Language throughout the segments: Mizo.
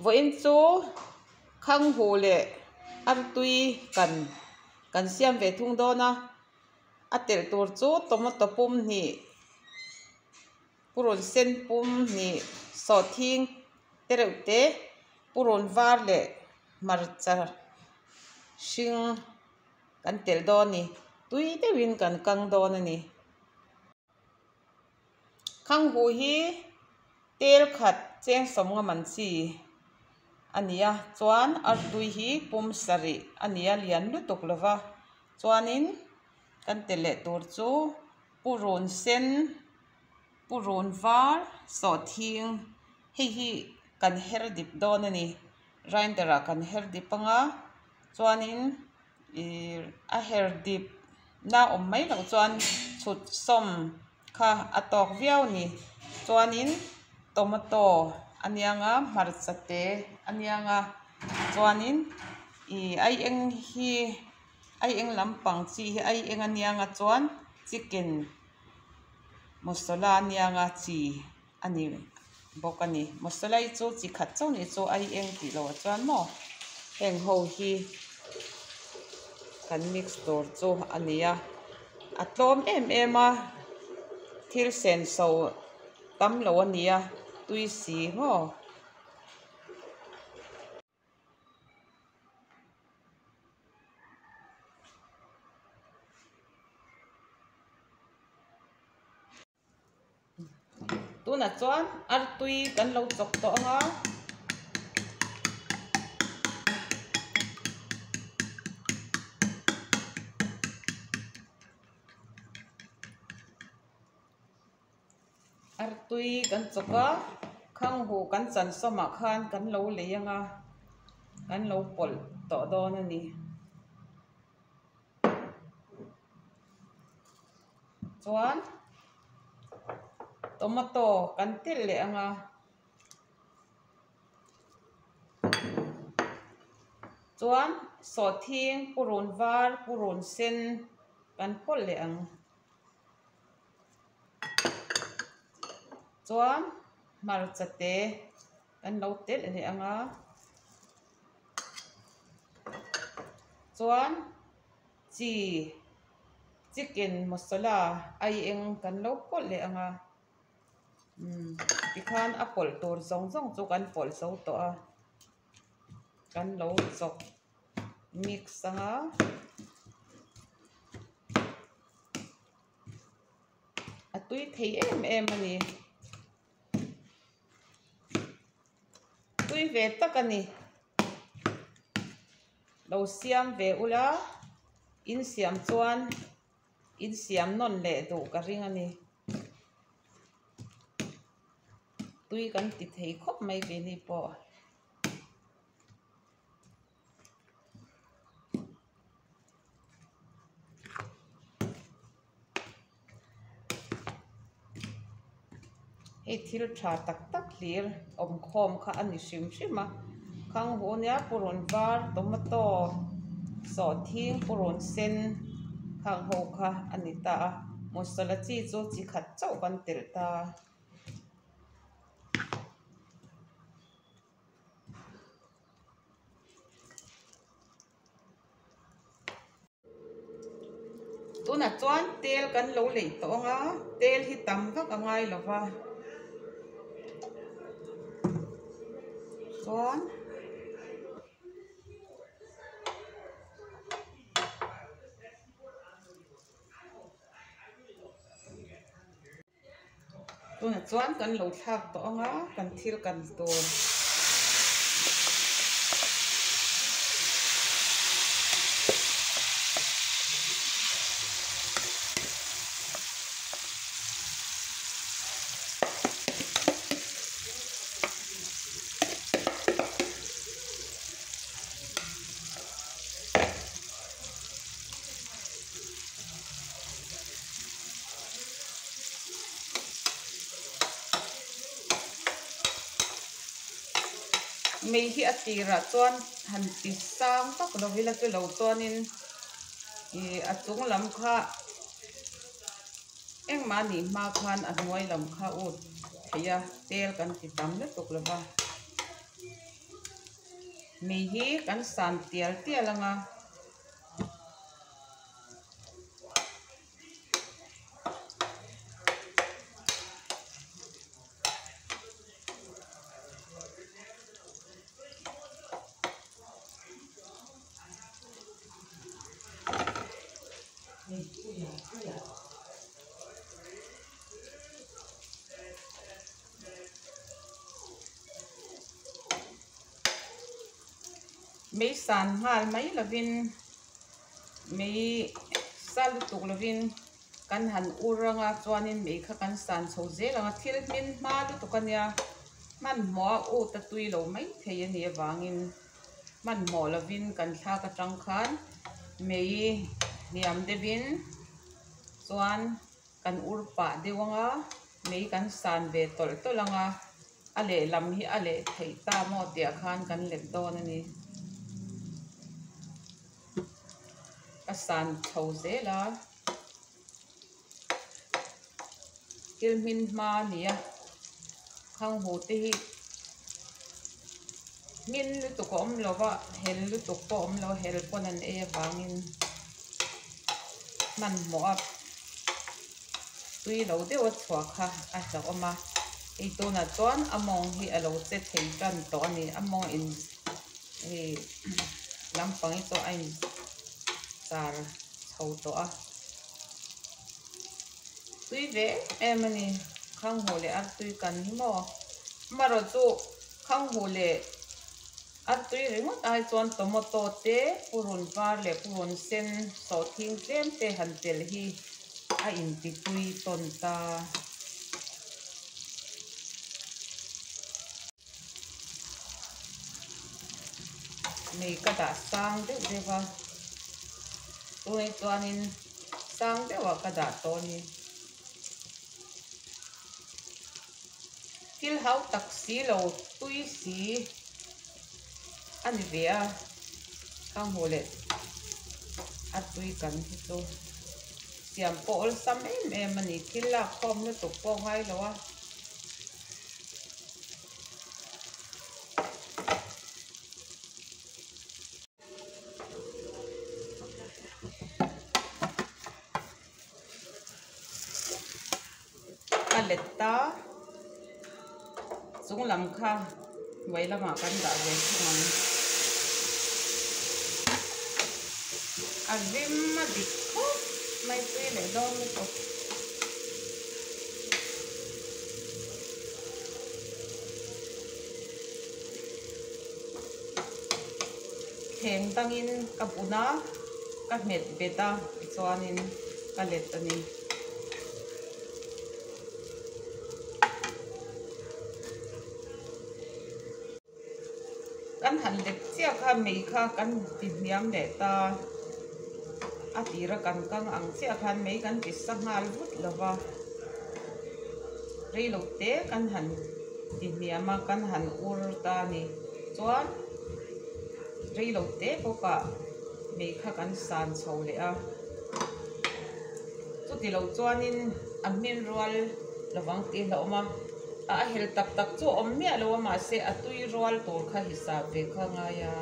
Vawiin chu Khanghu leh artui kan kan siam ve thung dawn a, a telh tur chu tomato pum hnih purun sen pum hnih sawhthing te reuh te purun var leh hmarcha hring kan telh dawn a ni tui deuhin kan kang dawn a ni. Khanghu hi tel khat cheng sawmnga man chi a ni a chuan artui hi pum sarih a ni a lian lutuk lo va chuanin kan tel leh tur chu purun sen purun var sawhthing hei hi kan her dip dawn a ni grinder ah kan her dip anga chuanin Ih a her dip na awm mai loh chuan chhut sawm kha a tawk viau a ni chuanin tomato a niang a hmarcha te a niang a chuanin ih ai eng hi ai eng lampang chi hi ai eng a niang a chuan chicken masala a niang a chi a ni bawk a ni masala hi chu chi khat chauh ni chu ai eng tih loh ah chuan maw heng ho hi kan mix tur chu a ni a a tlawm em em a thil senso tam lo a ni a tui si maw. Tunah chuan artui kan lo chawk tawh ang a. Artui kan chawk a khanghu kan chan sawmah khan kan lo lei ang a kan lo pawlh tawh dawn a ni. Chuan tomato kan telh leh ang a chuan sawhthing purun var purun sen kan pawlh leh ang chuan hmarcha te kan lo telh leh ang a chuan chi chicken masala ai eng kan lo pawlh leh ang a umm tikhan a pawlh tur zawng zawng chu kan pawlh zo tawh a kan lo chawp mix ang a. A tui thei em em a ni. Tui ve tak a ni. Lo siam ve ula in siam chuan in siam nawn leh duh ka ring a ni. Tui kan ti thei khawp mai keini pawh. Hei thil tha tak tak hlir awm khawm kha a ni hrim hrim a khang hu nia purun var tomato sawhthing purun sen khang ho kha a ni ta a masala chi chu chi khat chauh kan telh ta. Tunah chuan tel kan lo lei tawh ang a tel hi tam vak a ngai lo va chuan Tunah chuan kan lo thlak tawh ang a kan thil kan tur. Mei hi a tirah chuan han ti sang vak lo ila chu lo chuanin ih a chung lam kha engmah nih hma khan a hnuai lam kha ut theih a tel kan ti tam lutuk lo va. Mei hi kan san tial tial ang a. Mei san nghal mai lovin mei sa lutuk lovin kan han ur anga chuanin mei kha kan san chho zel ang a thil hmin hma lutuk a nia hmanhmawh a ut a tui lo mai thei a nih avangin hmanhmawh lovin kan thlak atang khan mei hniam deuhin chuan kan ur pah deuh ang a mei kan san ve tawlh tawlh ang a a lehlam hi a leh theih ta maw tih ah khan kan let dawn a ni ka san chho zel a thil hmin hma a ni a khanghu te hi hmin lutuk a awm lo va hel lutuk pawh a awm lo hel pawn an ei avangin hmanhmawh a tui lo deuh a chhuah kha a hlauhawm a hei tunah chuan a mawng hi a lo che thei tan tawh a ni a mawng in hei lampang hi chu a in char chho tawh a tui ve em em a ni khanghu leh artui kan hi maw amaherawhchu khanghu leh artui ringawt ai chuan tomato te purun var leh purun sen sawhthing tlem te han tel hi a inti tui tawn ta. Mei ka dah sang deuh deuh a tunah chuanin sang deuhah ka dah tawh a ni thil hau tak si lo tui si a ni ve a ka hmuh leh a tui kan hi chu siam pawh awlsam em em a ni thil lak khawm lutuk pawh ngai lo a. Ka let ta chung lam kha hnuai lamah kan dah ve thung ang a rim a dik khawp mai tui leh dawn lutuk. Thleng dangin ka bun a, ka hmet bet a tichuanin ka let a ni. Kan han let chiah kha mei kha kan ti hniam leh ta a tira kan kang ang chiah khan mei kan ti sa nghal vut lo va rei lo te kan han ti hniam a kan han ur ta a ni chuan rei lo te bawkah mei kha kan san chho leh a chuti lo chuanin a hmin rual lovang tih hlauhawm a. A hel tak tak chu a awm miah lo a mahse a tui rual tur kha hisap ve kha a ngai a.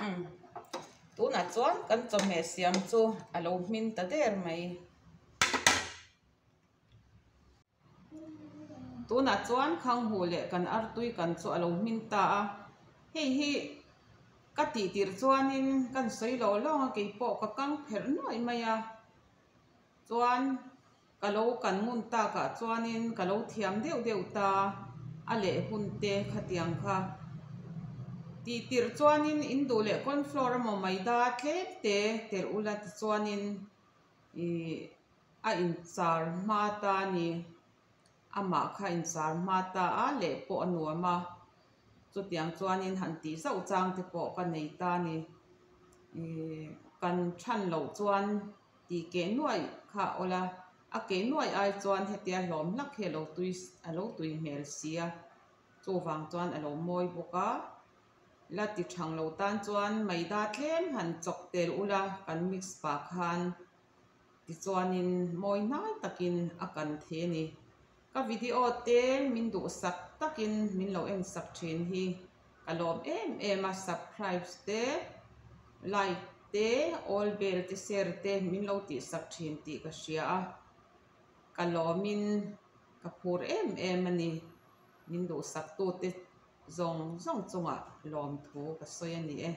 Umm tunah chuan kan chawhmeh siam chu a lo hmin ta der mai. Tunah chuan khanghu leh kan artui kan chu a lo hmin ta a hei hi ka tih tirh chuanin kan sawi lo lawng a keipawh ka kang pherh nuaih mai a. Chuan ka lo kan ngun takah chuanin ka lo thiam deuh deuh ta a leh hun te khatiang kha tih tirh chuanin in duh leh cornflour emaw maida tlem te telh ula tichuanin ih a inchar hma ta a ni amah kha inchar hma ta a leh pawh a nuam a chutiang chuanin han tih zauh chang te pawh ka nei ta a ni ih kan than loh chuan. Tih keh nuaih kha a awl a, a keh nuaih ai chuan hetia hlawm hlak hi a lo tui a lo tui hmel si a, chuvang chuan a lo mawi bawk a, la ti thang lo tan chuan maida tlem han chawk tel ula kan mix pah khan tichuanin mawi hnai takin a kan thei a ni. Ka video te min duhsak takin min lo en sak thin hi ka lawm em em a, subscribe te, like te, all bell te, share te min lo tih sak thin tih ka hria a, ka lawmin ka phur em em a ni. Min duhsak tute zawng zawng chungah lawmthu ka sawi a ni e.